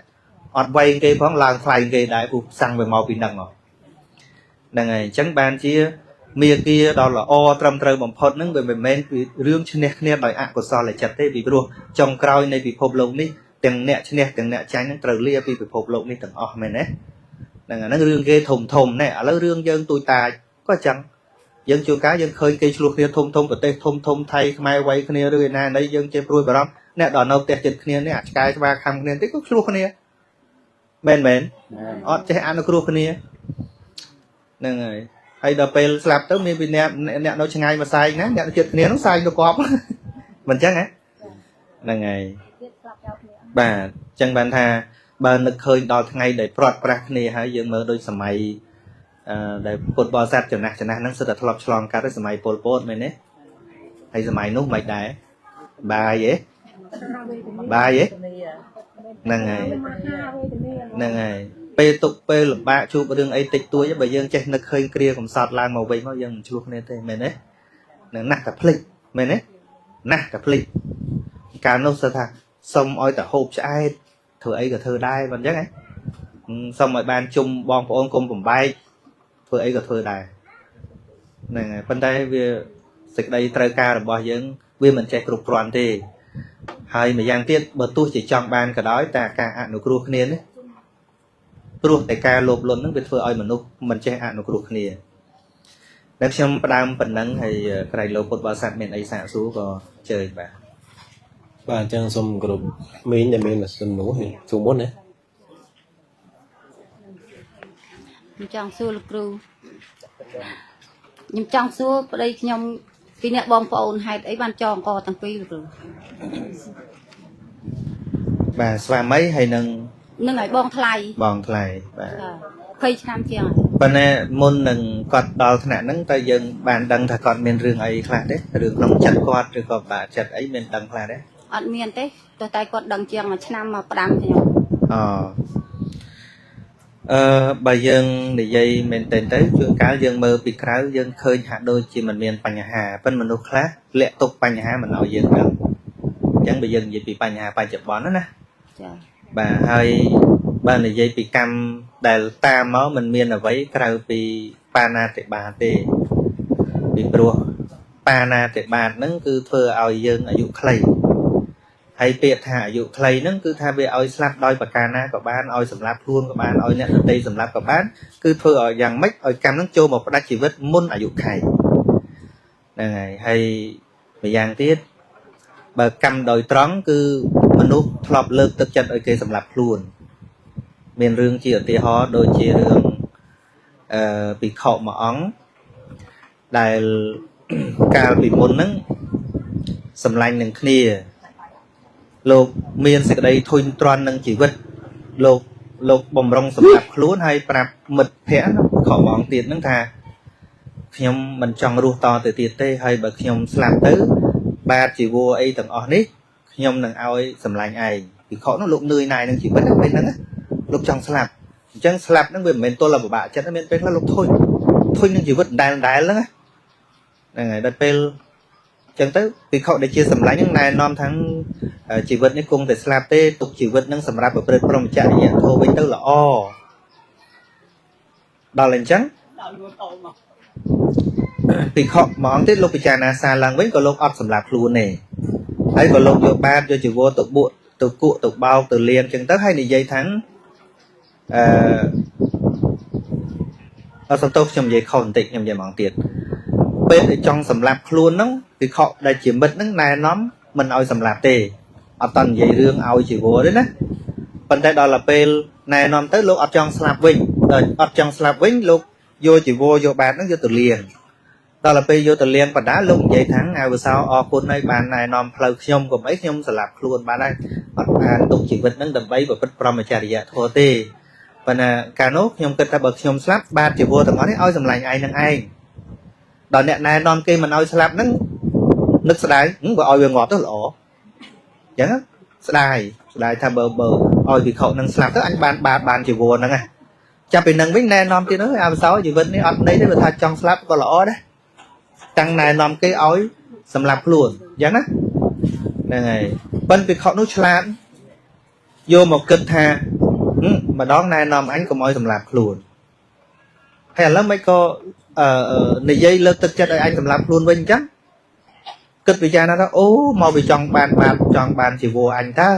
អត់វែងគេផងឡើងថ្លៃគេដែរព្រោះសាំងវាមកពីហ្នឹងហ្នឹងហើយអញ្ចឹងបានជាមាគាដ៏ល្អត្រឹមត្រូវបំផុតហ្នឹងវាមិនមែនពីរឿងឈ្នះគ្នាដោយអកុសលចិត្តទេពីព្រោះចុងក្រោយនៃពិភពលោកនេះទាំងអ្នកឈ្នះទាំងអ្នកចាញ់ហ្នឹងត្រូវលាពីពិភពលោកនេះទាំងអស់មែនទេហ្នឹងអាហ្នឹងរឿងគេធំធំណែឥឡូវរឿងយើងទូចតាចក៏អញ្ចឹងយើងជួនកាលយើងឃើញគេឆ្លោះគ្នាធំធំប្រទេសធំធំថៃខ្មែរវៃគ្នាឬឯណាណីយើងចេះព្រួយបារម្ភអ្នកដល់នៅផ្ទះចិត្តគ្នានេះអាឆ្កែច្បាខំគ្នាតិចក៏ឆ្លោះគ្នាមែនមែនអត់ចេះអនុគ្រោះគ្នាហ្នឹងហើយហើយដល់ពេលស្លាប់ទៅមានពីអ្នកអ្នកនៅឆ្ងាយមកសែងណាអ្នកចិត្តគ្នាហ្នឹងសែងទៅកប់មិនអញ្ចឹងហ៎ហ្នឹងហើយបាទអញ្ចឹងបានថាបើនឹកឃើញដល់ថ្ងៃដែលព្រាត់ប្រាសគ្នាហើយយើងមើលដូចសម័យដែលពុទ្ធបរិស័ទចំណាស់ចំណាស់ហ្នឹងសិតតែធ្លាប់ឆ្លងកាត់សម័យប៉ុលពតមែនទេហើយសម័យនោះមិនដែរបាយទេបាយទេហ្នឹងហើយហ្នឹងហើយពេលទុកពេលលំបាកជួបរឿងអីតិចតួចបើយើងចេះនឹកឃើញគ្រាកំសត់ឡើងមកវិញមកយើងមិនឆ្លោះគ្នាទេមែនទេនឹងណាស់តែភ្លេចមែនទេណាស់តែភ្លេចកាលនោះសិតថាសុំឲ្យតែហូបឆ្អែតធ្វើអីក៏ធ្វើដែរមិនអញ្ចឹងហ៎សុំឲ្យបានជុំបងប្អូនកុំបំបែកធ្វើអីក៏ធ្វើដែរហ្នឹងហើយប៉ុន្តែវាសេចក្តីត្រូវការរបស់យើងវាមិនចេះគ្រប់គ្រាន់ទេហើយម្យ៉ាងទៀតបើទោះជាចង់បានក៏ដោយតែការអនុគ្រោះគ្នានេះព្រោះតែការលោភលន់ហ្នឹងវាធ្វើឲ្យមនុស្សមិនចេះអនុគ្រោះគ្នាដែលខ្ញុំផ្ដើមប៉ុណ្ណឹងហើយក្រែងលោកពុទ្ធបរិស័ទមានអីសាកសួរក៏ជើញបាទបាទអញ្ចឹងសូមគោរពមីងដែលមានសំណួរសួរមុនណា ខ្ញុំចង់សួរលោកគ្រូខ្ញុំចង់សួរប្តីខ្ញុំពីរអ្នកបងប្អូនហេតុអីបានចងកទាំងពីរលោកគ្រូ បាទស្វាមីហើយនឹង នឹងឲ្យបងថ្លៃ បងថ្លៃបាទ ចា20ឆ្នាំជាងហើយ ប៉ុន្តែមុននឹងគាត់ដល់ថ្នាក់ហ្នឹងតើយើងបានដឹងថាគាត់មានរឿងអីខ្លះទេរឿងក្នុងចិត្តគាត់ឬក៏បាក់ចិត្តអីមានដឹងខ្លះទេ អត់មានទេទោះតែគាត់ដឹងជាងមួយឆ្នាំមកផ្ដាំខ្ញុំ អអឺបើយើងនិយាយមែនទែនទៅជួនកាលយើងមើលពីក្រៅយើងឃើញហាក់ដូចជាមិនមានបញ្ហាប៉ុន្តែមនុស្សខ្លះលាក់ទុកបញ្ហាមិនឲ្យយើងដឹងអញ្ចឹងបើយើងនិយាយពីបញ្ហាបច្ចុប្បន្នណាណា ចា បាទហើយបើនិយាយពីកម្មដែលតាមមកមិនមានអ្វីក្រៅពីបាណាតិបាតទេពីព្រោះបាណាតិបាតហ្នឹងគឺធ្វើឲ្យយើងអាយុខ្លីហើយពាក្យថាអាយុខ្លីហ្នឹងគឺថាវាឲ្យស្លាប់ដោយប្រការណាក៏បានឲ្យសម្លាប់ខ្លួនក៏បានឲ្យអ្នកដទៃសម្លាប់ក៏បានគឺធ្វើឲ្យយ៉ាងម៉េចឲ្យកម្មហ្នឹងចូលមកផ្ដាច់ជីវិតមុនអាយុខែហ្នឹងហើយហើយម្យ៉ាងទៀតបើកម្មដោយត្រង់គឺមនុស្សធ្លាប់លើកទឹកចិត្តឲ្យគេសម្លាប់ខ្លួនមានរឿងជាឧទាហរណ៍ដូចជារឿងភិក្ខុមួយអង្គដែល កាលពីមុនហ្នឹងសម្លាញ់នឹងគ្នាលោកមានសេចក្តីធុញទ្រាន់នឹងជីវិតលោកលោកបំរុងសម្លាប់ខ្លួនហើយប្រាប់មិត្តភ័ក្តិភិក្ខុមួយអង្គទៀតហ្នឹងថាខ្ញុំមិនចង់រស់តទៅទៀតទេហើយបើខ្ញុំស្លាប់ទៅបាតជីវរអីទាំងអស់នេះខ្ញុំនឹងឲ្យសម្លាញ់ឯងភិក្ខុនោះលោកនឿយណាយនឹងជីវិតហ្នឹងពេលហ្នឹងណាលោកចង់ស្លាប់អញ្ចឹងស្លាប់ហ្នឹងវាមិនមែនទល់តែពិបាកចិត្តទេមានពេលខ្លះលោកធុញនឹងជីវិតដដែលហ្នឹងណាហ្នឹងហើយដល់ពេលអញ្ចឹងទៅភិក្ខុដែលជាសម្លាញ់ហ្នឹងណែនាំทั้งជីវិតនេះគង់តែស្លាប់ទេទុកជីវិតហ្នឹងសម្រាប់ប្រព្រឹត្តព្រហ្មចរិយធម៌វិញទៅល្អដល់អញ្ចឹងភិក្ខុមួយអង្គទៀតលោកពិចារណាសារឡើងវិញក៏លោកអត់សម្លាប់ខ្លួនទេហើយក៏លោកយកបាតយកជីវរទៅបួកទៅគក់ទៅបោកទៅលាងអញ្ចឹងទៅហើយនិយាយថាអឺអត់សំទោសខ្ញុំនិយាយខុសបន្តិចខ្ញុំនិយាយម្ដងទៀតពេលដែលចង់សម្លាប់ខ្លួនហ្នឹងភិក្ខុដែលជាមិត្តហ្នឹងណែនាំមិនឲ្យសម្លាប់ទេអត់តនិយាយរឿងឲ្យជីវរទេណាប៉ុន្តែដល់ទៅពេលណែនាំទៅលោកអត់ចង់ស្លាប់វិញដល់អត់ចង់ស្លាប់វិញលោកយកជីវរយកបាតហ្នឹងយកទៅលាងដល់ទៅពេលយកទៅលាងបដាលោកនិយាយថាអវសោអរគុណហើយបានណែនាំផ្លូវខ្ញុំកុំអីខ្ញុំសម្លាប់ខ្លួនបានហើយអត់បានទុកជីវិតហ្នឹងដើម្បីប្រព្រឹត្តព្រហ្មចរិយធម៌ទេប៉ុន្តែកាលនោះខ្ញុំគិតថាបើខ្ញុំស្លាប់បាតជីវរទាំងអស់នេះឲ្យសម្លាញ់ឯងនឹងឯងដល់អ្នកណែនាំគេមិនឲ្យស្លាប់ហ្នឹងនឹកស្ដាយបើឲ្យវាងាប់ទៅល្អអញ្ចឹងស្ដាយថាបើឲ្យភិក្ខុនឹងស្លាប់ទៅអញបានបាតបានជីវរហ្នឹងណាចាប់ពីនឹងវិញណែនាំទៀតអើយអវសោជីវិតនេះអត់ន័យទេបើថាចង់ស្លាប់ក៏ល្អដែរតាំងណែនាំគេឲ្យសម្លាប់ខ្លួនអញ្ចឹងណាហ្នឹងហើយប៉ិនភិក្ខុនោះឆ្លាតយកមកគិតថាម្ដងណែនាំអញកុំឲ្យសម្លាប់ខ្លួនហើយឥឡូវមិនក៏និយាយលើកទឹកចិត្តឲ្យអញសម្លាប់ខ្លួនវិញអញ្ចឹងគិតពិចារណាថាអូមកវាចង់បានបាតចង់បានជីវរអញតើ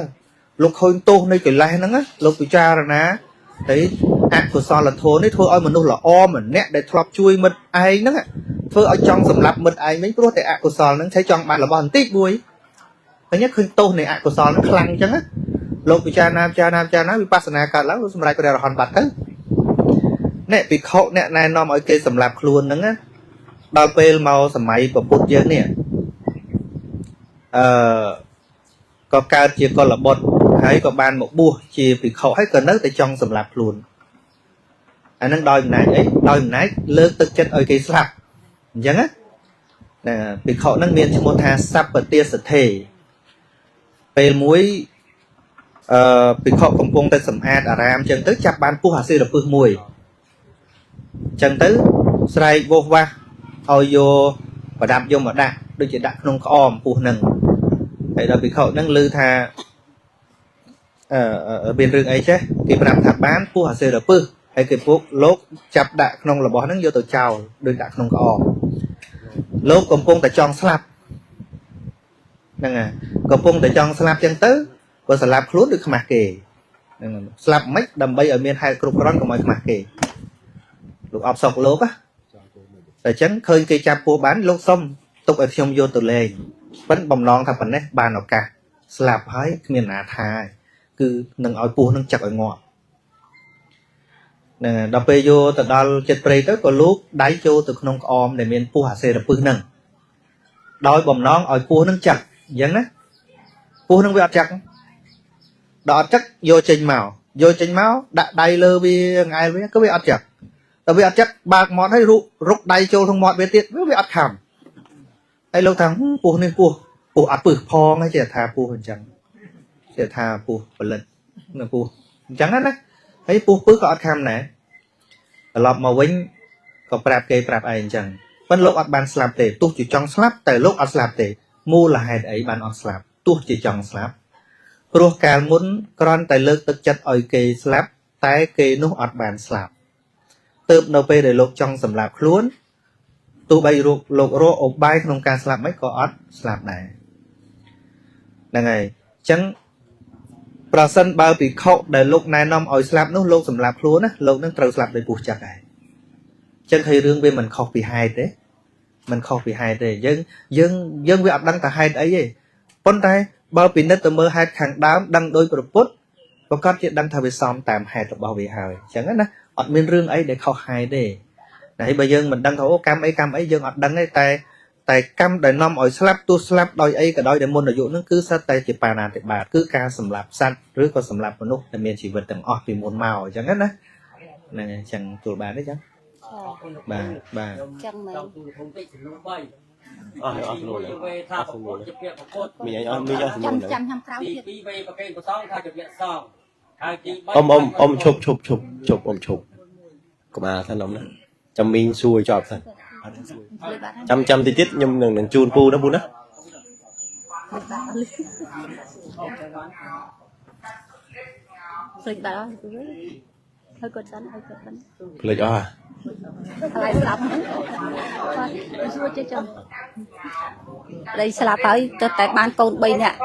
លោកឃើញទោសនៃកិលេសហ្នឹងណាលោកពិចារណាទៅអកុសលធម៌នេះធ្វើឲ្យមនុស្សល្អម្នាក់ដែលធ្លាប់ជួយមិត្តឯងហ្នឹងធ្វើឲ្យចង់សម្លាប់មិត្តឯងវិញព្រោះតែអកុសលហ្នឹងឆៃចង់បានរបស់បន្តិចមួយអញ្ចឹងឃើញទោសនៃអកុសលហ្នឹងខ្លាំងអញ្ចឹងណាលោកពិចារណាពិចារណាពិចារណាវិបស្សនាកើតឡើងលោកសម្រេចព្រះអរហន្តបាត់ទៅអ្នកភិក្ខុអ្នកណែនាំឲ្យគេសម្លាប់ខ្លួនហ្នឹងណាដល់ពេលមកសម័យពុទ្ធយើងនេះអឺក៏កើតជាកុលបុត្រហើយក៏បានមកបួសជាភិក្ខុហើយក៏នៅតែចង់សម្លាប់ខ្លួនអាហ្នឹងដោយអំណាចអីដោយអំណាចលើកទឹកចិត្តឲ្យគេស្លាប់អញ្ចឹងណាភិក្ខុហ្នឹងមានឈ្មោះថាសัพពទាសទ្ធេពេលមួយភិក្ខុកំពុងតែសម្អាតអារាមអញ្ចឹងទៅចាប់បានពស់អាសិរពឹសមួយអញ្ចឹងទៅស្រែកវោះវាស់ឲ្យយកប្រដាប់យកមកដាក់ដូចជាដាក់ក្នុងក្អមពស់ហ្នឹងហើយដល់ភិក្ខុហ្នឹងឮថាមានរឿងអីចេះគេប្រាប់ថាបានពស់អាសិរពឹសហើយគេពួកលោកចាប់ដាក់ក្នុងរបស់ហ្នឹងយកទៅចោលដូចដាក់ក្នុងក្អមលោកកំពុងតែចង់ស្លាប់ហ្នឹងហើយកំពុងតែចង់ស្លាប់ចឹងទៅបើស្លាប់ខ្លួនដូចខ្មាស់គេហ្នឹងស្លាប់មិនដើម្បីឲ្យមានហេតុគ្រប់គ្រាន់កុំឲ្យខ្មាស់គេលោកអបសក់លោកណាតែចឹងឃើញគេចាប់ពស់បានលោកសុំទុកឲ្យខ្ញុំយកទៅលេងប៉ិនបំណងថាប៉ុណ្ណេះបានឱកាសស្លាប់ហើយគ្មានណាថាគឺនឹងឲ្យពស់នឹងចឹកឲ្យងាប់ ហ្នឹងហើយដល់ពេលយកទៅដល់ចិត្តព្រៃទៅក៏លោកដៃចូលទៅក្នុងក្អមដែលមានពស់អាសេរពឹសហ្នឹងដោយបំណងឲ្យពស់ហ្នឹងចឹកអញ្ចឹងណាពស់ហ្នឹងវាអត់ចឹកដល់អត់ចឹកយកចេញមកយកចេញមកដាក់ដៃលើវាងែលវាក៏វាអត់ចឹកដល់វាអត់ចឹកបើកមាត់ឲ្យរុកដៃចូលក្នុងមាត់វាទៀតវាអត់ខំហើយលោកថាពស់នេះពស់ពស់អត់ពឹសផងហើយចេះថាពស់អញ្ចឹងចេះថាពស់ផលិតនៅពស់អញ្ចឹងណាហើយពស់ពឹសក៏អត់ខំដែរត្រឡប់មកវិញក៏ប្រាប់គេប្រាប់ឯងអញ្ចឹងប៉ុន្តែលោកអត់បានស្លាប់ទេទោះជាចង់ស្លាប់តែលោកអត់ស្លាប់ទេមូលហេតុអីបានអត់ស្លាប់ទោះជាចង់ស្លាប់ព្រោះកាលមុនគ្រាន់តែលើកទឹកចិត្តឲ្យគេស្លាប់តែគេនោះអត់បានស្លាប់ទើបនៅពេលដែលលោកចង់សម្លាប់ខ្លួនទោះបីលោករកឧបាយក្នុងការស្លាប់មិនក៏អត់ស្លាប់ដែរហ្នឹងហើយអញ្ចឹងប្រសិនបើភិក្ខុដែលលោកណែនាំឲ្យស្លាប់នោះលោកសម្លាប់ខ្លួនណាលោកនឹងត្រូវស្លាប់ដោយពស់ចឹកដែរអញ្ចឹងឃើញរឿងវាមិនខុសពីហេតុទេមិនខុសពីហេតុទេយើងយើងយើងវាអត់ដឹងថាហេតុអីទេប៉ុន្តែបើពិនិត្យទៅមើលហេតុខាងដើមដឹងដោយប្រពុតប្រកាសជាដឹងថាវាសមតាមហេតុរបស់វាហើយអញ្ចឹងណាអត់មានរឿងអីដែលខុសហេតុទេហើយបើយើងមិនដឹងថាអូកម្មអីកម្មអីយើងអត់ដឹងទេតែតែកម្មដែលនាំឲ្យស្លាប់ទោះស្លាប់ដោយអីក៏ដោយដែលមុនអាយុនឹងគឺសិតតែជាបាណាតិបាតគឺការសម្លាប់សត្វឬក៏សម្លាប់មនុស្សដែលមានជីវិតទាំងអស់ពីមុនមកអញ្ចឹងណាហ្នឹងហើយអញ្ចឹងទូលបានទេអញ្ចឹងបាទបាទ អញ្ចឹងមែន ចង់ទូលភូមិតិចចំនួន3 អស់អស់សំណួរ វេថាប្រពុតជាពាក្យប្រពុត មីអញអស់មីអស់សំណួ ចាំ រ ចាំខ្ញុំក្រោយ ទី ទៀត 2វេប្រកេនប្រសងថាជាពាក្យសងហើយទី3 អ៊ំអ៊ំអ៊ំឈប់ឈប់ឈប់ឈប់អ៊ំឈប់ក្បាលសិនអ៊ំណាចាំមីងសួរចប់សិន លើបាត់ហើយ ចាំចាំតិចទៀតខ្ញុំនឹងនឹងជូនពូណាពូណា លើបាត់ភ្លេចបាត់ហើយហើយគាត់សិនហើយគាត់សិន ភ្លេចអស់ ថ្លៃស្លាប់បាទសួរចេះចំប្តីស្លាប់ហើយទៅតែបានកូន3នាក់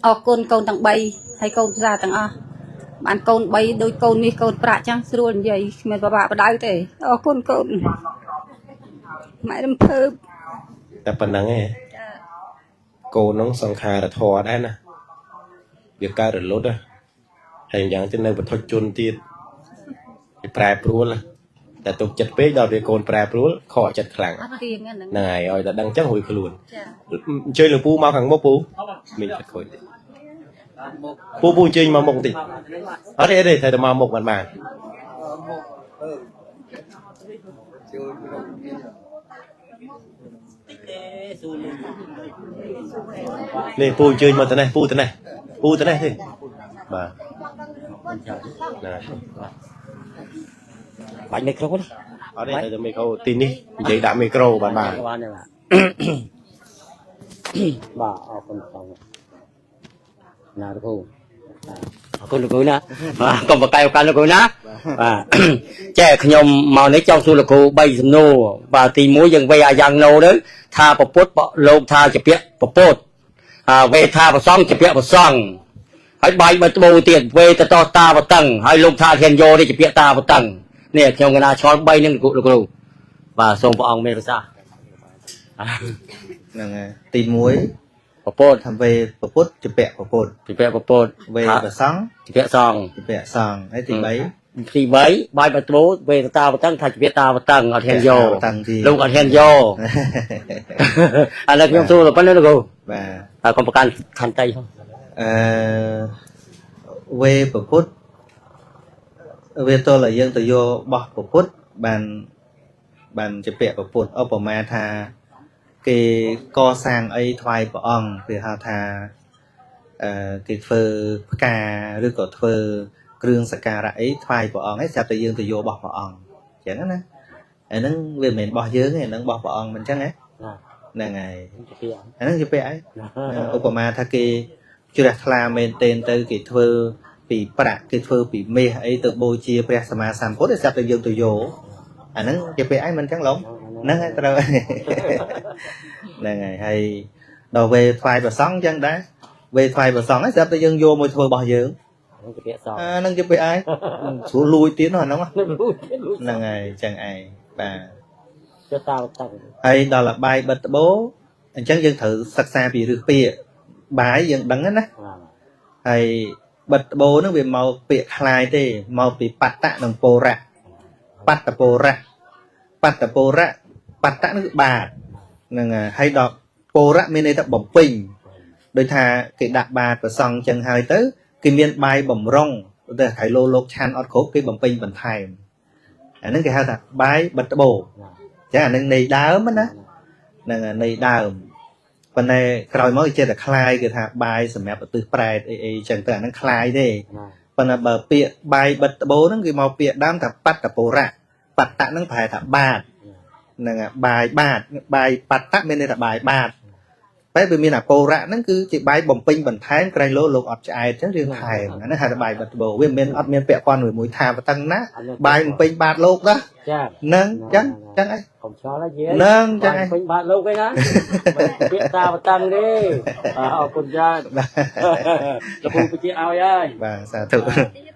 អរគុណកូនទាំង3ហើយកូនផ្សារទាំងអស់បានកូន3ដូចកូននេះកូនប្រាក់ចឹងស្រួលនិយាយគ្មានពិបាកបដៅទេអរគុណកូនម៉ែរំភើប តែប៉ុណ្្នឹងឯងកូននោះសង្ខារធម៌ដែរណាវាកើតរលត់ណាហើយយ៉ាងទៀតនៅវត្ថុជនទៀតវាប្រែប្រួលណាតែទុកចិត្តពេកដល់វាកូនប្រែប្រួលខកចិត្តខ្លាំង អត់ទៀងហ្នឹង ហ្នឹងហើយឲ្យតែដឹងចឹងរួចខ្លួន ចា អញ្ជើញលោកពូមកខាងមុខពូមីងខិតខូចតិចពូពូអញ្ជើញមកមុខបន្តិចអត់ទេអត់ទេត្រូវតែមកមុខបានបាននេះពូអញ្ជើញមកទៅនេះពូទៅនេះពូទៅនេះទេបាទណា បាញ់មីក្រូណា អត់ទេត្រូវតែមីក្រូទីនេះនិយាយដាក់មីក្រូបានបាន បានទេបាទបាទអរគុណផងណាលោកគ្រូអរគុណលោកគ្រូណាបាទកុំបកកាយឱកាសលោកគ្រូណាបាទចែខ្ញុំមកនេះចង់សួរលោកគ្រូ3សំណួរបាទទី1យើងវេអាយ៉ាងណូទៅថាពពុទ្ធលោកថាជាពាក្យពពុទ្ធអាវេថាប្រសងជាពាក្យប្រសងហើយបាយមកត្បូទៀតវេតតតាវតឹងហើយលោកថាធានយោនេះជាពាក្យតាវតឹងនេះខ្ញុំកណាឆ្លល់3នឹងលោកគ្រូបាទសូមព្រះអង្គមានប្រសាសន៍ ហ្នឹងហើយទី1 ពពុទ្ធ ថាវេពពុទ្ធជាពាក្យពពុទ្ធ ជាពាក្យពពុទ្ធ វេប្រសង្ឃ ជាពាក្យសង្ឃ ជាពាក្យសង្ឃហើយទី3 ទី3បាយបត្បូវេតតាវតឹងថាជាពាក្យតាវតឹងអត់ហ៊ានយក តាំងទី លោកអត់ហ៊ានយកឥឡូវខ្ញុំសួរទៅប៉ុណ្្នេះលោកគ្រូ បាទ ហើយកុំប្រកាន់ខន្តីហ៎ អឺវេពពុទ្ធវាទល់ឲ្យយើងទៅយកបោះពពុទ្ធបានបានជាពាក្យពពុទ្ធឧបមាថាគេកសាងអីថ្វាយព្រះអង្គគេហៅថាអឺគេធ្វើផ្កាឬក៏ធ្វើគ្រឿងសក្ការៈអីថ្វាយព្រះអង្គឯងស្រាប់តែយើងទៅយកបោះព្រះអង្គអញ្ចឹងណាអាហ្នឹងវាមិនមែនបោះយើងទេអាហ្នឹងបោះព្រះអង្គមិនអញ្ចឹងហ៎ហ្នឹងហើយ ជាពាក្យ អាហ្នឹងជាពាក្យអីឧបមាថាគេជ្រះថ្លាមែនទែនទៅគេធ្វើពីប្រាក់គេធ្វើពីមាសអីទៅបូជាព្រះសម្មាសម្ពុទ្ធឯស្រាប់តែយើងទៅយកអាហ្នឹងជាពាក្យអីមិនអញ្ចឹងឡងហ្នឹងហើយត្រូវហ្នឹងហើយហើយដល់វេថ្វាយព្រះសង្ឃអញ្ចឹងដែរវេថ្វាយព្រះសង្ឃឯងស្រាប់តែយើងយកមកធ្វើរបស់យើង ហ្នឹងជាពាក្យសង្ឃ អាហ្នឹងជាពាក្យឯងស្រួលលួចទៀតនោះអាហ្នឹងហ្នឹងហើយអញ្ចឹងឯងបាទ ចុះតាវតឹង ហើយដល់លបាយបិទត្បូអញ្ចឹងយើងត្រូវសិក្សាពីរឿងពាក្យបាយយើងដឹងណាហើយបិទត្បូហ្នឹងវាមកពាក្យคล้ายទេមកពីបត្តៈនិងពរៈ បត្តពរៈបត្តពរៈបត្តៈនឹងគឺបាតហ្នឹងហើយដល់ពរៈមានន័យថាបំពេញដូចថាគេដាក់បាតប្រសង់ចឹងហើយទៅគេមានបាយបំរុងតែខៃលោលោកឆាន់អត់គ្រប់គេបំពេញបន្ថែមអាហ្នឹងគេហៅថាបាយបិទត្បូចាអាហ្នឹងន័យដើមណាហ្នឹងន័យដើមប៉ុន្តែក្រោយមកគេចេះតែคลายគេថាបាយសម្រាប់ឧទ្ទិសប្រែតអីអីចឹងទៅអាហ្នឹងคลายទេប៉ុន្តែបើពាក្យបាយបិទត្បូហ្នឹងគេមកពាក្យដើមថាបត្តពរៈបត្តៈហ្នឹងប្រែថាបាតហ្នឹងបាយបាតបាយបត្តៈមានន័យថាបាយបាតតែវាមានអពរៈហ្នឹងគឺជាបាយបំពេញបន្ថែមក្រែងលោលោកអត់ឆ្អែតចឹងរឿងថែមអាហ្នឹងហៅថាបាយបិទត្បូវាមិនអត់មានពាក់ព័ន្ធមួយថាបតឹងណាបាយបំពេញបាតលោកណាហ្នឹងចឹងចឹងអី កុំឆ្លល់ហើយយាយ ហ្នឹងចឹងអី ពេញបាតលោកឯណាពាក្យតាបតឹងទេអរគុណច្រើនលោកពូពជាឲ្យហើយ បាទសាធុ។